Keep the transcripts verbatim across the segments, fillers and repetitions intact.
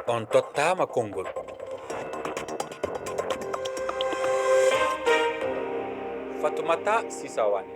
On tottaama konngol. Fatumata Sisawane.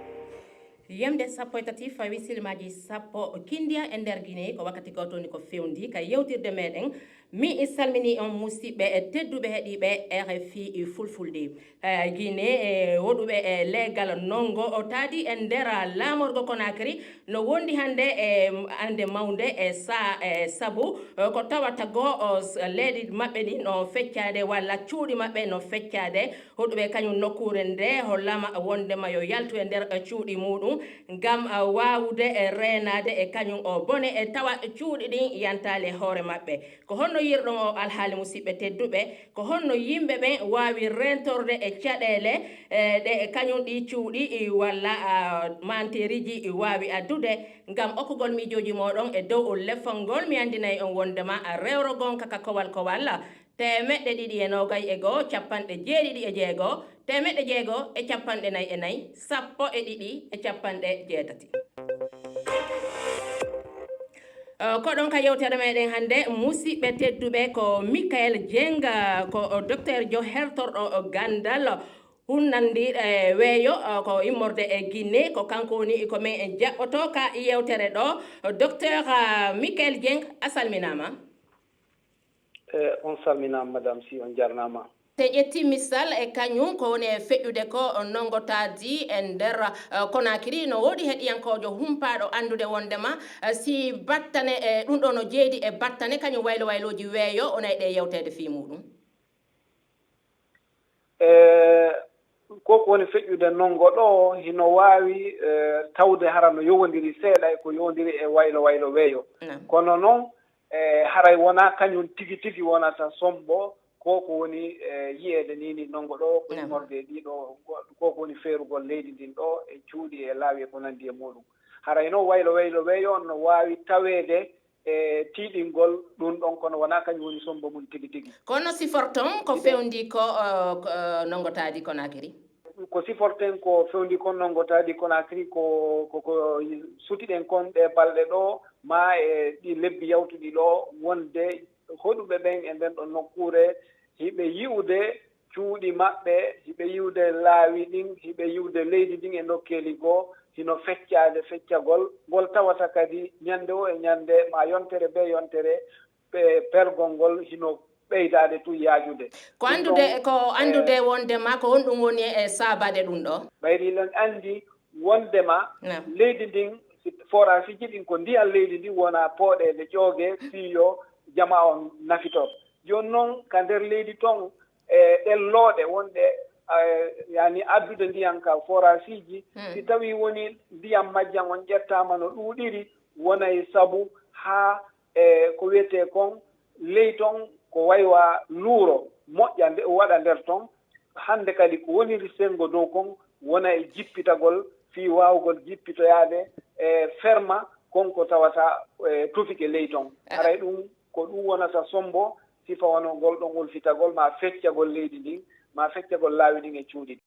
Yamde sappo e tati fawi silmaaji sappo kindiya e nder Guinée, ko wakkati gooto woni ko fewndi ka yewtirde meɗen. Mi salmini on musidɓe e tedduɓe heɗiiɓe R F I Fulfulde. Eh, Guinée, eh, woɗuɓe e leegal nongo o taadi e nder laamorgo Conakry no wondi hannde e annde mawnde e sa-, e sabu, eh, ko tawata go o s-, leydi maɓɓe ndi no feccaade walla cuuɗi maɓɓe no feccaade. Hoɗuɓe kañum nokkuure nde hollama wondema yo yaltu e nder, eh, cuuɗi muɗum ngam, eh, waawude, eh, reenaade e kañum o bone e tawa cuuɗi ɗin yantaali e hoore maɓɓe. Ko honno yirɗon o alhaali, musidɓe tedduɓe? Ko honno yimɓe ɓen waawi reentorde e caɗeele, eh, ɗe kañum ɗi cuuɗi, i, walla, ah, manteeriji i waawi addude? Ngam okkugol miijooji mooɗon e dow o lefol ngol, mi anndinay on wondema, ah, rewro gonka ka kowal kowal, teemeɗɗe ɗiɗi e noogay e goo, capanɗe jeeɗiɗi e jeego, teemeɗɗe jeego e capanɗe nayi e nayi, sappo e ɗiɗi e capanɗe jeetati. Eh, ko ɗon ka yewtere meɗen hannde, musidɓe tedduɓe, ko Michael Dieng, eh, ko o docteur jo hertorɗo o ganndal hunnanndi, eh, weeyo, eh, ko immorde e Guinée, ko kanko woni ko men en jaɓɓoto ka yewtere ɗo. Docteur, eh, Michael Dieng, a salminaama. Eh, on salminaama, madame, si on jarnaama. Te ƴetti misal e kañum ko woni e feƴƴude ko nongo taadi e nder, eh, Conakry, no woodi heɗiyankoojo humpaaɗo anndude wondema, eh, si battane, eh, ɗum ɗo no jeedi e battane kañum waylo waylooji weeyo, o nayi ɗe yewteede fii muɗum. Eh, ko ko woni feƴƴude nongo ɗo hino waawi, eh, tawde hara no yowondiri seeɗa e ko yowondiri e waylo waylo weeyo. Naam. Kono noon, eh, haray wonaa kañum tigi tigi wonata sombo ko ko woni, eh, yiyeede nii nii nongo ɗo, ko Naam. immorde e ɗiɗo, ko, ko ko woni feerugol leydi ndin ɗo e cuuɗi e laawi e ko nanndi e muɗum. Haray noon waylo waylo weeyo on no waawi taweede e tiiɗingol ɗum ɗon, kono wonaa kañum woni sombo mum tigi tigi. Kono siforton ko Ide- fewndi ko, eh, ko, eh, nongo taadi Conakry? Ko siforten ko fewndi kon nongo taadi Conakry ko, ko, ko sutiɗen kon ɗe balɗe ɗo, maa e ɗi lebbi yawtuɗi ɗo, wonde hoɗuɓe ɓen e nden ɗon nokkuure hiɓe yi'ude cuuɗi maɓɓe, hiɓe yi'ude laawi ɗin, hiɓe yi'ude leydi ndin e nokkeeli goo, hino feccaade feccagol ngol tawata kadi ñande o e ñande, ma yontere be yontere, pe-, pergol ngol hino ɓeydaade tun yaajude. Ko Ɗum anndude, ɗon, ko eh, anndude wonde ma ko honɗum woni e saabaade ɗum ɗo? Ɓayri eɗen anndi wondema Naam. leydi ndin, forasiji ɗin ko ndiyan leydi ndin wona pooɗeede ƴooge fii yo jamaa on nafitor. Jooni noon ka nder leydi ton, e ɗen looɗe wonɗe, eh, yani addude ndiyan ka forasiji, Hmm. si tawi woni ndiyan majjan on ƴettaama no ɗuuɗiri, wonay sabu haa, eh, ko wiyetee kon ley ton ko waywa luuro moƴƴa nde waɗa nder ton. Hannde kadi ko woniri senngo dow kon wona e jippitagol fii waawgol jippitoyaade e ferma kon ko tawata, eh, tufike ley ton. Ah. Haray ɗum ko ɗum wonata sombo sifa wano ngol ɗon ulfitagol ma feccagol leydi ndin, ma feccagol laawi ɗin e cuuɗi ɗin.